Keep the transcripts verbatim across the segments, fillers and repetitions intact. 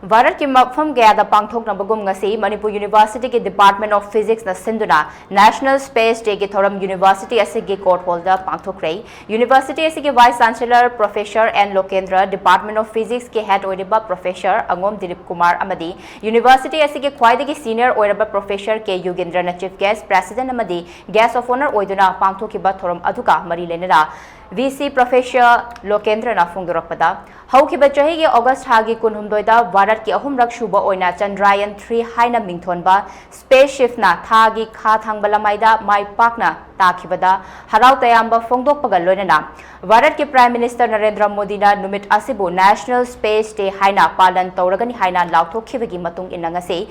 ꯚꯥꯔꯠꯀꯤ ꯃꯐꯝ ꯀꯌꯥꯗ ꯄꯥꯡꯊꯣꯛꯅꯕꯒꯨꯝ ꯉꯁꯤ ꯃꯅꯤꯄꯨꯔ ꯌꯨꯅꯤꯚꯔꯁꯤꯇꯤꯒꯤ Department of Physicsꯅ ꯁꯤꯟꯗꯨꯅ National Space Dayꯒꯤ ꯊꯧꯔꯝ ꯌꯨꯅꯤꯚꯔꯁꯤꯇꯤ ꯑꯁꯤꯒꯤ ꯀꯣꯔꯠ ꯍꯣꯜꯗ ꯄꯥꯡꯊꯣꯛꯈ꯭ꯔꯦ꯫ ꯌꯨꯅꯤꯚꯔꯁꯤꯇꯤ ꯑꯁꯤꯒꯤ Vice Chancellor Professor N ꯂꯣꯀꯦꯟꯗ꯭ꯔ, Department of Physicsꯀꯤ head ꯑꯣꯏꯔꯤꯕ Professor ꯑꯉꯣꯝ ꯗꯤꯂꯤꯞ ꯀꯨꯃꯥꯔ ꯑꯃꯗꯤ ꯌꯨꯅꯤꯚꯔꯁꯤꯇꯤ ꯑꯁꯤꯒꯤ ꯈ꯭ꯋꯥꯏꯗꯒꯤ senior ꯑꯣꯏꯔꯕ Professor ꯀꯦ ꯌꯨꯒꯦꯟꯗ꯭ꯔꯅ Chief Guest, President ꯑꯃꯗꯤ Guest of Honour ꯑꯣꯏꯗꯨꯅ ꯄꯥꯡꯊꯣꯛꯈꯤꯕ ꯊꯧꯔꯝ ꯑꯗꯨꯒ ꯃꯔꯤ ꯂꯩꯅꯅ V C Professor ꯂꯣꯀꯦꯟꯗ꯭ꯔꯅ ꯐꯣꯡꯗꯣꯔꯛꯄꯗ, ꯍꯧꯈꯤꯕ ꯆꯍꯤꯒꯤ August ꯊꯥꯒꯤ ꯀꯨꯟꯍꯨꯝꯗꯣꯏꯗ ꯚꯥꯔꯠꯀꯤ ꯑꯍꯨꯝꯔꯛ ꯁꯨꯕ ꯑꯣꯏꯅ Chandrayaan three ꯍꯥꯏꯅ ꯃꯤꯡꯊꯣꯟꯕ spaceshipꯅ ꯊꯥꯒꯤ ꯈꯥ ꯊꯪꯕ ꯂꯃꯥꯏꯗ ꯃꯥꯏ ꯄꯥꯛꯅ ꯇꯥꯈꯤꯕꯗ ꯍꯔꯥꯎ ꯇꯌꯥꯝꯕ ꯐꯣꯡꯗꯣꯛꯄꯒ ꯂꯣꯏꯅꯅ ꯚꯥꯔꯠꯀꯤ Prime Minister ꯅꯔꯦꯟꯗ꯭ꯔ ꯃꯣꯗꯤꯅ ꯅꯨꯃꯤꯠ ꯑꯁꯤꯕꯨ National Space Day ꯍꯥꯏꯅ ꯄꯥꯂꯟ ꯇꯧꯔꯒꯅꯤ ꯍꯥꯏꯅ ꯂꯥꯎꯊꯣꯛꯈꯤꯕꯒꯤ ꯃꯇꯨꯡ ꯏꯟꯅ ꯉꯁꯤ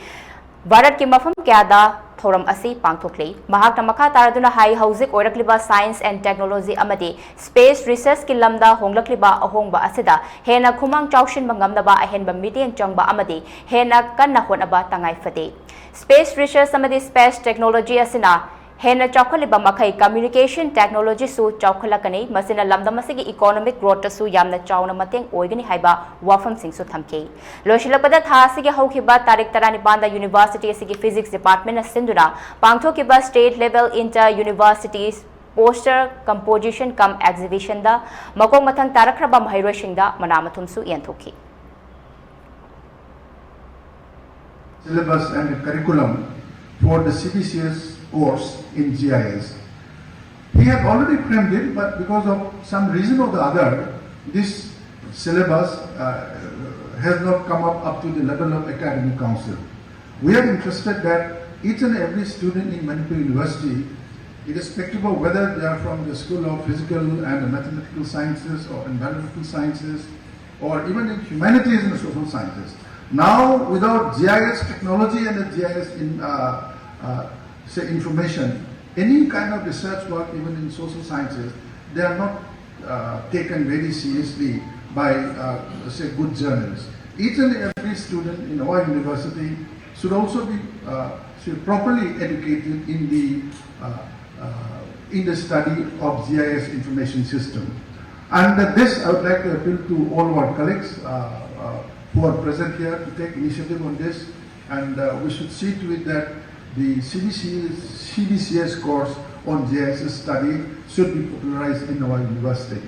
ꯚꯥꯔꯠꯀꯤ ꯃꯐꯝ ꯀꯌꯥꯗ ꯊꯧꯔꯝ ꯑꯁꯤ ꯄꯥꯡꯊꯣꯛꯂꯤ꯫ ꯃꯍꯥꯛꯅ ꯃꯈꯥ ꯇꯥꯔꯗꯨꯅ ꯍꯥꯏ, ꯍꯧꯖꯤꯛ ꯑꯣꯏꯔꯛꯂꯤꯕ science and technology ꯑꯃꯗꯤ space researchꯀꯤ ꯂꯝꯗ ꯍꯣꯡꯂꯛꯂꯤꯕ ꯑꯍꯣꯡꯕ ꯑꯁꯤꯗ ꯍꯦꯟꯅ ꯈꯨꯃꯥꯡ ꯆꯥꯎꯁꯤꯟꯕ ꯉꯝꯅꯕ ꯑꯍꯦꯟꯕ ꯃꯤꯠꯌꯦꯡ ꯆꯪꯕ ꯑꯃꯗꯤ ꯍꯦꯟꯅ ꯀꯟꯅ ꯍꯣꯠꯅꯕ ꯇꯉꯥꯏ ꯐꯗꯦ꯫ Space research ꯑꯃꯗꯤ space technology ꯑꯁꯤꯅ ꯍꯦꯟꯅ ꯆꯥꯎꯈꯠꯂꯤꯕ ꯃꯈꯩ communication technologyꯁꯨ ꯆꯥꯎꯈꯠꯂꯛꯀꯅꯤ꯫ ꯃꯁꯤꯅ ꯂꯝꯗꯝ ꯑꯁꯤꯒꯤ economic growthꯇꯁꯨ ꯌꯥꯝꯅ ꯆꯥꯎꯅ ꯃꯇꯦꯡ ꯑꯣꯏꯒꯅꯤ ꯍꯥꯏꯕ ꯋꯥꯐꯝꯁꯤꯡꯁꯨ ꯊꯝꯈꯤ꯫ ꯂꯣꯏꯁꯤꯜꯂꯛꯄꯗ, ꯊꯥ ꯑꯁꯤꯒꯤ ꯍꯧꯈꯤꯕ ꯇꯥꯔꯤꯛ ꯇꯔꯥꯅꯤꯄꯥꯟꯗ ꯌꯨꯅꯤꯚꯔꯁꯤꯇꯤ ꯑꯁꯤꯒꯤ Physics Departmentꯅ ꯁꯤꯟꯗꯨꯅ ꯄꯥꯡꯊꯣꯛꯈꯤꯕ State Level Inter University Poster Composition cum Exhibitionꯗ ꯃꯀꯣꯛ ꯃꯊꯪ ꯇꯥꯔꯛꯈ꯭ꯔꯕ ꯃꯍꯩꯔꯣꯏꯁꯤꯡꯗ ꯃꯅꯥ ꯃꯊꯨꯝꯁꯨ ꯌꯦꯟꯊꯣꯛꯈꯤ꯫ Syllabus and the curriculum for the C B C S course in G I S. He had already framed it, but because of some reason or the other, this syllabus uh, has not come up, up to the level of academic council. We are interested that each and every student in Manipur University, irrespective of whether they are from the School of Physical and Mathematical Sciences or Environmental Sciences, or even in humanities and social sciences. Now, without G I S technology and the G I S in, uh, uh, say, information, any kind of research work, even in social sciences, they are not uh, taken very seriously by, uh, say, good journals. Each and every student in our university should also be uh, should properly educated in the uh, uh, in the study of G I S information system. And this, I would like to appeal to all our colleagues, uh, uh, who are present here to take initiative on this, and uh, we should see to it that the C B C, C B C S course on J I S S study should be popularized in our university.